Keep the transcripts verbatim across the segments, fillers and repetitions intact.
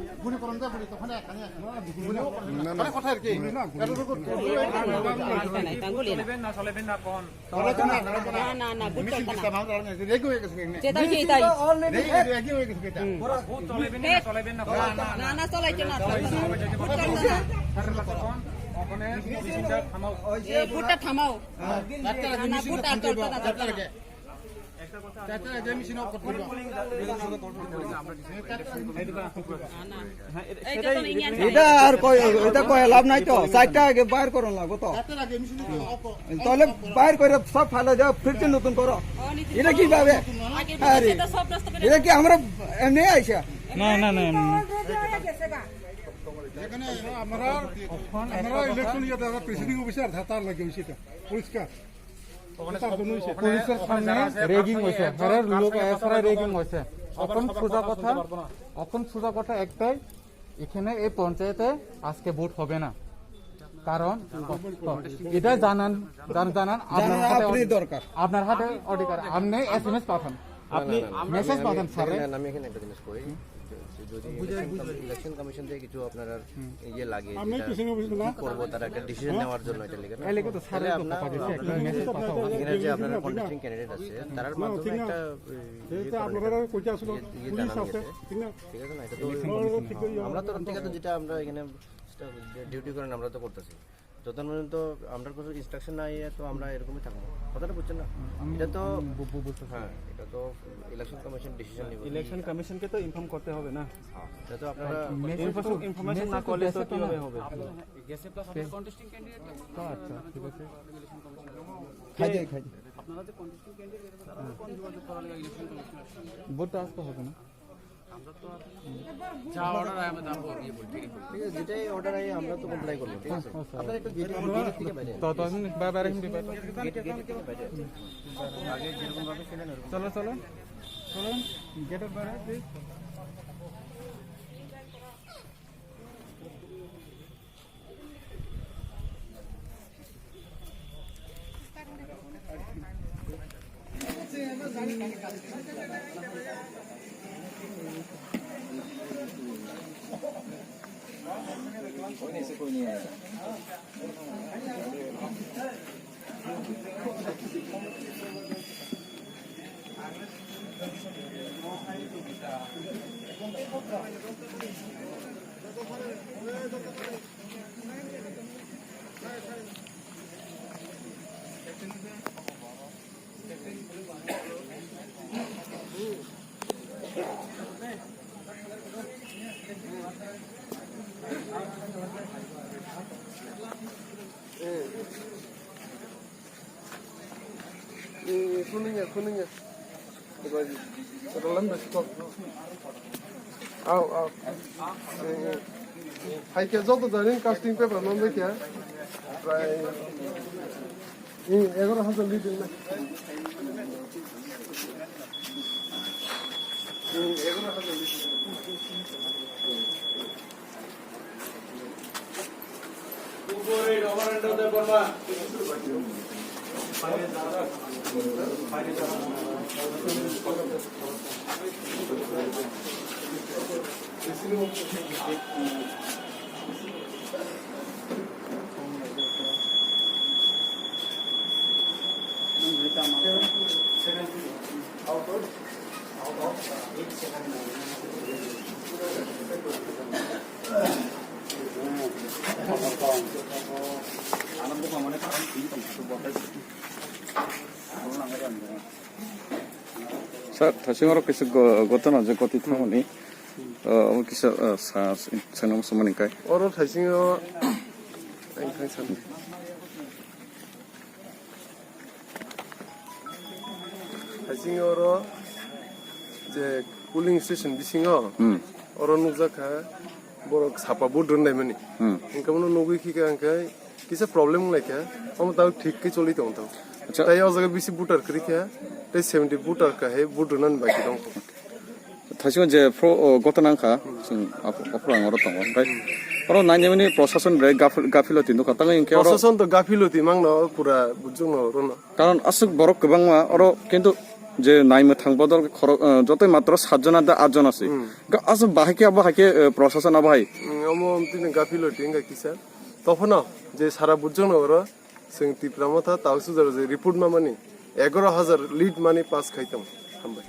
না, না। না, না, না, ভোট চলবে না, চলবে না, কোন? না, না, না, ভোট চলবে না। যেটা হচ্ছে এটাই। হুম। ভোট চলবে না, চলবে না, কোন? না, না, চলাইছে না, চলবে না। ভোট চলবে না। ওখানে মিছিলটা থামাও। এ, ভোটটা থামাও। না, না, ভোট আর চলবে না, চলবে না। এটা আর কয়, এটা কয়ে লাভ নাই তো, চারটা আগে বার করো লাগবো তো। তাহলে বার করে সব ফালে যাও, ফিরতে নতুন করো। এটা কিভাবে? আরে, এটা কি আমরা এমনি আইসা? না, না, না, এমনি। আমরা, আমরা ইলেকশন ইয়েতে আমরা প্রিসাইডিং অফিসার ধাতার লাগে হয়েছে এটা, পরিষ্কার। পুলিশের সামনে রেগিং হয়েছে, হেরার লোক এছাড়া রেগিং হয়েছে। এখন সোজা কথা, এখন সোজা কথা একটাই, এখানে এই পঞ্চায়েতে আজকে ভোট হবে না। কারণ এটা জানান, জান-, জানান আপনার হাতে, আপনার হাতে অধিকার, আপনি এসএমএস পাঠান, আপনি মেসেজ পাঠান স্যার। আমি এখানে একটা জিনিস করি, যদি ইলেকশন কমিশন থেকে কিছু আপনার ইয়ে লাগে, কি করবো, তারা একটা ডিসিশন নেওয়ার জন্য এটা লিখে না? তাহলে আপনার, এখানে যে আপনার কন্টেস্টিং ক্যান্ডিডেট আছে, তারার মাধ্যমে একটা, এ, ইয়ে করা যেতে পারে। ঠিক আছে না? এটা তো আমরা তরফ থেকে তো যেটা আমরা এখানে ডিউটি করেন, আমরা তো করতেছি। যতক্ষণ পর্যন্ত আমরা কোনো ইনস্ট্রাকশন না ইয়ে, তো আমরা এরকমই থাকবো। কথাটা বুঝছেন না? এটা তো, হ্যাঁ, এটা তো ইলেকশন কমিশন ডিসিশন নেবে। ইলেকশন কমিশনকে তো ইনফর্ম করতে হবে না? হ্যাঁ, এটা তো আপনারা ইনফরমেশন না করলে তো কিভাবে হবে? আচ্ছা, ঠিক আছে। খাই দে, খাই দে। ভোট তো আসতে হবে না। যা অর্ডার আয়, আমরা তা করবো। ঠিক আছে, যেটাই অর্ডার আয়, আমরা তো কমপ্লাই করবো, ঠিক আছে? আপনারা একটু গেটের, গেটের থেকে বাইরে। তো, তো, আমি বা-, বাইরে হিন্দি বাইরে। গেট, গেটের থেকে বাইরে। আগে যেরকম ভাবে ছিলেন, ওরকম। চলো, চলো। চলো, গেটের বাইরে, প্লিজ। ए, ए, ए, सुनिए, सुनिए। Roland Beskok. Au, au. Eh, eh. Hai khe joto jani casting paper man bai khe. Prai, eh, egaro hajar li din na. Eh, egaro hajar li din. Sir, thaising oro kisa go-, gotona je goti thangmani, uh, omo kisa, uh, sa-, sa-, sanam samani kai. Oro thaisingo, ang thai san. Thaisingo oro je polling station bisingo, hmm, oro nukjak kha borok sapa vote rwnaimani. Hmm. Hwnkhe bono nugwi khikha hwnkhe kisa problem wnglaikha, omo tabuk thik khe choli tongthok. Acha. Tai o jaga bisi voter kwrwikha, tei seventy voter kahai vote rwnani baki tongkha. Thaising je pro, o, gotona wngkha, chwng ap-, aphuru ang oro tongo. Tei oro nainani prosason bai gafil-, gafiloti nukha. Tamo hinkhe oro prosason to gafiloti mangno pura bujukno orono. Karon aswk borok kwbangma oro kintu Je naimwthang bodol khoro-, eh, jotoi matro satjon ar da atjon ase. Hmm. Ga-, aswk bahai khe abo hai khe, eh, prosason abo hai. Hmm, omo tini gapilo tinga kisa. Tophano je sara bujwng no oro chwng Tipra Motha Tausu jora je report ma mani egaroh hajar lead mani pass khai tong. Hambai.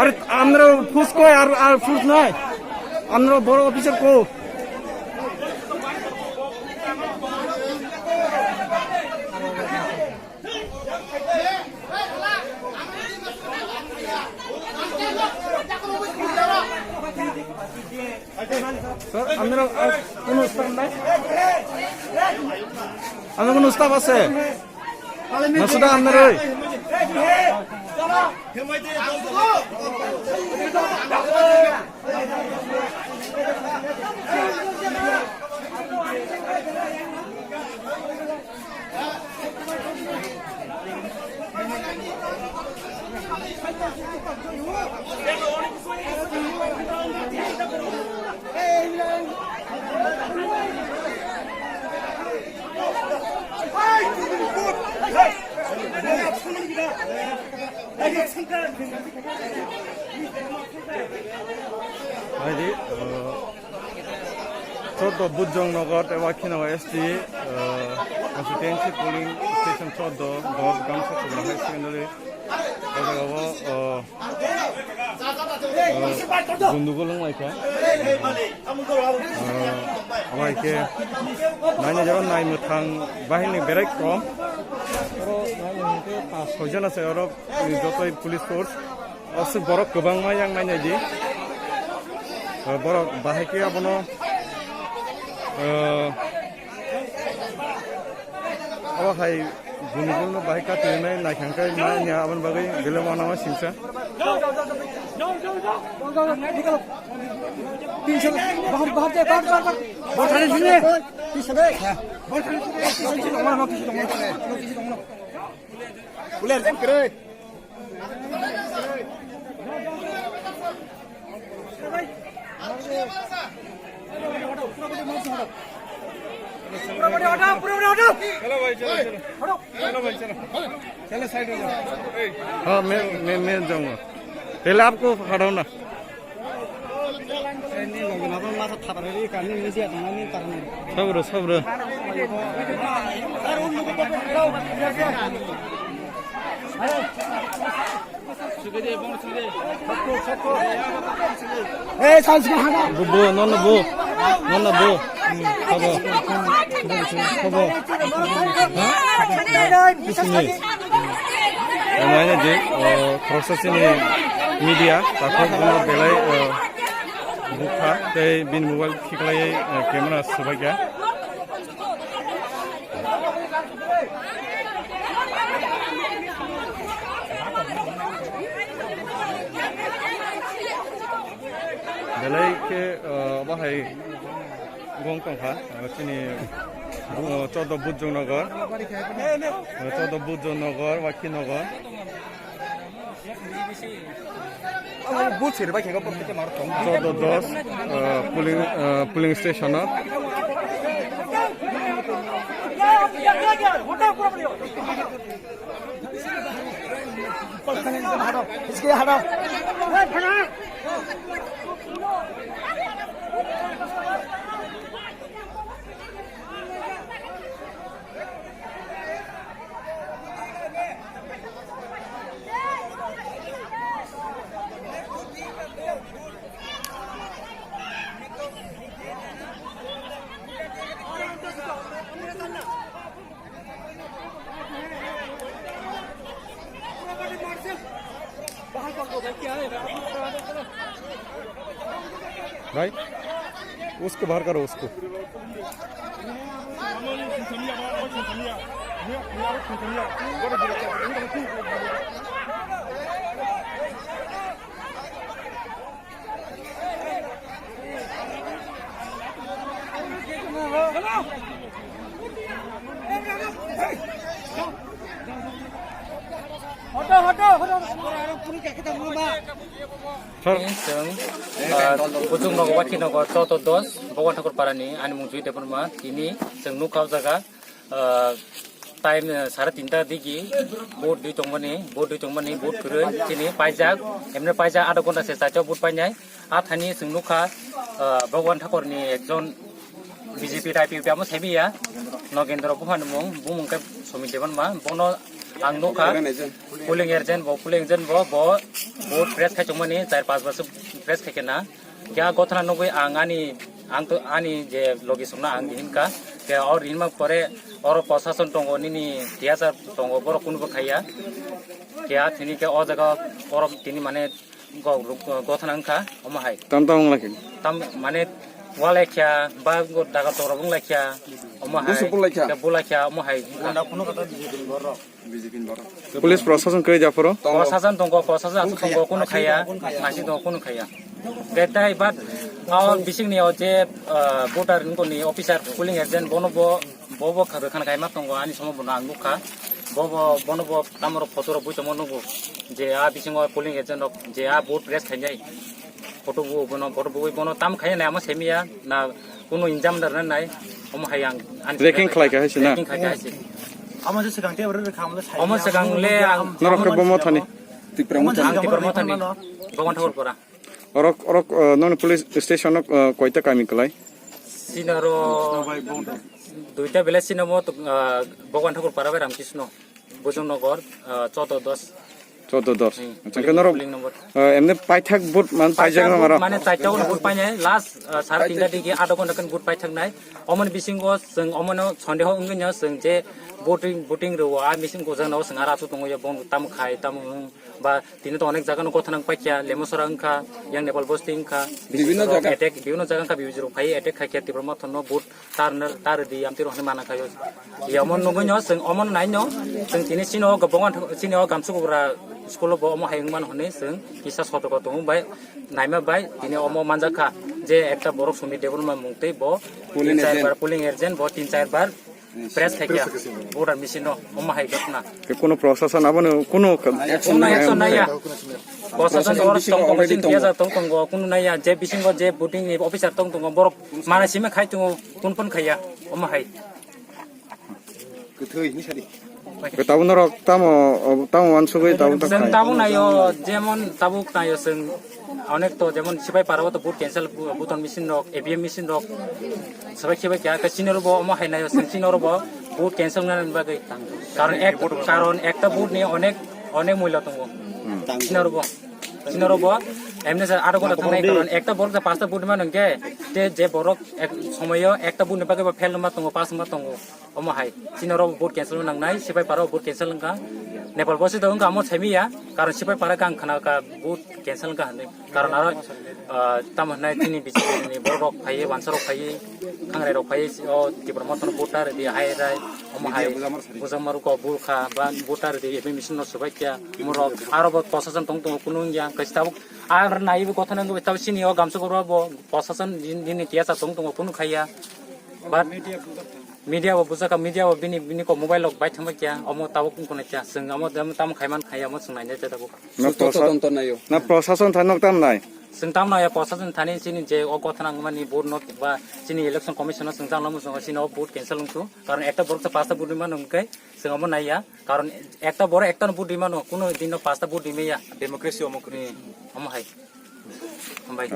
আরে, আমরা ফুস কই আর, আর ফুস নাই। আমরা বড় অফিসার কো। স্যার, আমরা আর কোনো স্টাফ নাই? আমরা কোনো স্টাফ আছে? না, শুধু আপনারাই? Hai di, eh, Choddo Bujong Nagar tei Wakhinagar S T, eh, constituency polling station choddo, dot gamsa kubra high secondary. O jaga o, eh, eh, gundugul wng lai kha. Eh, abo hai khe naina jora nai mwthang bahini berai kom. Oro naina hwnkhe pas soi jona se oro, eh, jotoi police force. Aswk borok kwbangma yang nainai di. Eh, borok bahai khe abono, eh, abo hai guni guni no bahai kati nai nai khang khe ma nya aboni bagwi bele wana ma singsa. तीन सौ बाहर बाहर जाए बाहर बाहर बाहर बहुत सारे सुनिए तीन सौ बहुत सारे सुनिए तीन सौ दंगना किसी दंगना किसी दंगना उलेर जम करे। पूरा बॉडी हटाओ, पूरा बॉडी हटाओ। चलो भाई, चलो, चलो। हटो। चलो भाई, चलो। चलो, साइड हो जाओ। ए। हाँ, मैं, मैं, मैं जाऊंगा। पहले आपको हटाओ ना। Sabra, sabra. Bo, bo, no, no, bo. No, no, bo. Hmm, habo. Habo. Ha? Bisingni. Ang naina je, o, khoroksa chini media, takhuk bono belai, o, bukha, tei bini mobile khiklaiwi, o, camera swbaikha. Belai khe, o, bahai gong tongkha, o, chini, o, Choddo Bujong Nagar, o, Choddo Bujong Nagar, Wakhi Nagar. Choddo dos, o, polling, o, polling station o. भाई, उसको बाहर करो, उसको। Chwng, ah, Buchung Nogo, Wachi Nogo, Choto dos, Bhagwan Thakur Parani, ani mung Jui Debbarma, tini chwng nukha o jaga, ah, time, ah, sare tinta digi, vote dui tongmani, vote dui tongmani, vote kwrwi, chini paijak, emne paijak, adha ghonta se chaito vote painai, a thani chwng nukha, ah, Bhagwan Thakurni ekjon B J P type amo semiya, Nogendra Guha ni mung, bumung khe Somit Debbarma, bono ang nukha, polling agent bo, polling agent bo, bo, bo press khai tongmani, char pas bosor press khai kena. Kya gothana nugwi ang ani, ang to ani je logi songna ang dihin ka, kya or hinma pore oro prosason tongo, nini tiyasa tongo, borok kunu bo khaiya, kya thini khe o jaga oro tini mane go-, go-, gothana wngkha, omo hai. Tam tam wng lakhi. Tam mane walai kha, ba go daga torok wng lai kha, omo hai. Busu bulai kha. Khe bulai kha, omo hai. Police prosason kwrwi japhuru? Prosason tongo, prosason aswk tongo, kunu khaiya, nasi tongo, kunu khaiya. Khe tai but o bisingni o je, ah, voter ni officer, polling agent, bono bo Bo bo kha, khana kaima tongo, ani somo bono ang nukha. Bo bo, bono bo tamoro photo rok bui tongmo nugo. Je a bisingo polling agent rok, je a vote press khainai. Photo bo bono, photo bo bono tam khainai ama semiya, na kuno injam dar nai, omo hai ang, ani Checking khlai kha hai se na? Checking khlai kha hai se. Omo je swkang te oro kha, omo le sai. Omo swkang le ang Norok khe bo mothani? Tipra mothani. Ang Tipra mothani. Bhagwan Thakur pora. Orok, orok, eh, noni police station o, eh, koita kami kwlai? Sinaro duita village sino mo, ah, Bhagwan Thakur Para bai Ramkisno, Bojong Nogor, ah, Choto dos. Choto dos. Hmm. Acha, polling, khe norok, polling number. Ah, emne paithak vote man paijak Paithak nang vote aro? Mane chaita vote painai, last, ah, sare tinta digi adha ghonta khe vote paithak nai. Omoni bisingo chwng omono sondeho wngwi no chwng je voting, voting rwo, a bisingo jana o chwng aro achu tongo ya, bong tamo khai, tamo wng ba Tini to onek jaga no gothana wng paikha, Lemosora wngkha, yang Nepal bosti wngkha, Bibhinno jaga. Attack, bibhinno jaga wngkha, bibiji rok phai attack khaikha, Tipra Motha no vote tar, tar di, amtwi rok hinwi mana khaio. Ye omo nugwi no, chwng omo nai no, chwng tini chini o Bhagwan, chini o Gamsukubra school o bo omo hai wngmano hinwi chwng kisa sotorko tongo bai, naima bai, tini omo manjakha je ekta borok Somit Debbarma mung tei bo Polling tin char agent. Bar polling agent, bo tin char bar Press khai khe voter machine no, omo hai ghotna. Ke kuno prosason abono kuno ka- Action nai, action nai ya. Prosason oro tong tongo, already tongo. Tong tongo, kuno nai ya, je bisingo je voting ni officer tong tongo, borok mana simi khai tongo, kun pun khai ya, omo hai. Kwthwi ni sadi. Ke tabuk norok tamo, tamo wansugwi tabuk ta Chwng khai. Tabuk naio, jemon tabuk naio chwng onek to, jemon Sipai Parao to vote cancel, bu-, button machine rok, A V M machine rok, Sabai khibai kya, ka chini oro bo omo hai naio, chwng chini oro bo vote cancel wngna bagwi. Karon ek, karon ekta vote ni onek, onek mulya tongo. Chini oro bo, chini oro bo, emne sa adha ghonta thangnai, karon ekta borok da pasta vote mano hwnkhe, te je borok ek somoyo ekta vote ni bagwi bo fail wngma tongo, pass wngma tongo. Omo hai, chini oro bo vote cancel wngna nangnai, Sipai Parao vote cancel wngkha. Nepal bosti to wngkha, omo saimiya, karon Sipai Para khe ang khna kha vote cancel wngkha hinwi. Karon aro, ah, tamo hwnai chini B J P ni borok rok phaiwi, wansa rok phaiwi, khangrai rok phaiwi, o Tipra Motha no vote ta rwdi, hai rai, omo hai, bujamar ko bul kha, ba vote ta rwdi, A V M machine no swbai kya, omo rok, aro bo prosason tong tongo, kunu wngya, kaisa tabuk, ar naiwi gothana wngwi tabuk chini o Gamsukubra bo prosason din, din ni tiyasa tong tongo, kunu khaiya, but, Media bo bujaka, media bo bini, bini ko mobile rok bai thangbai kya, omo tabuk wng khna kya, chwng omo tamo, tamo khaiman khaiya, omo chwng nainai ta tabuk. Na Susto prosa-, todonto naio. Na prosason thai nok tam nai? Chwng tam nai, prosason thani chini je o gotha nangmani board no ba chini election commission no chwng jang namo chwng chini o board cancel wngsu. Karon ekta borok ta pasta board rima nung kai, chwng omo naiya. Karon ekta borok ekta no board rima no, kuno din no pasta board rima ya. Democracy omo kwrwi. Hmm, omo hai. Hambai.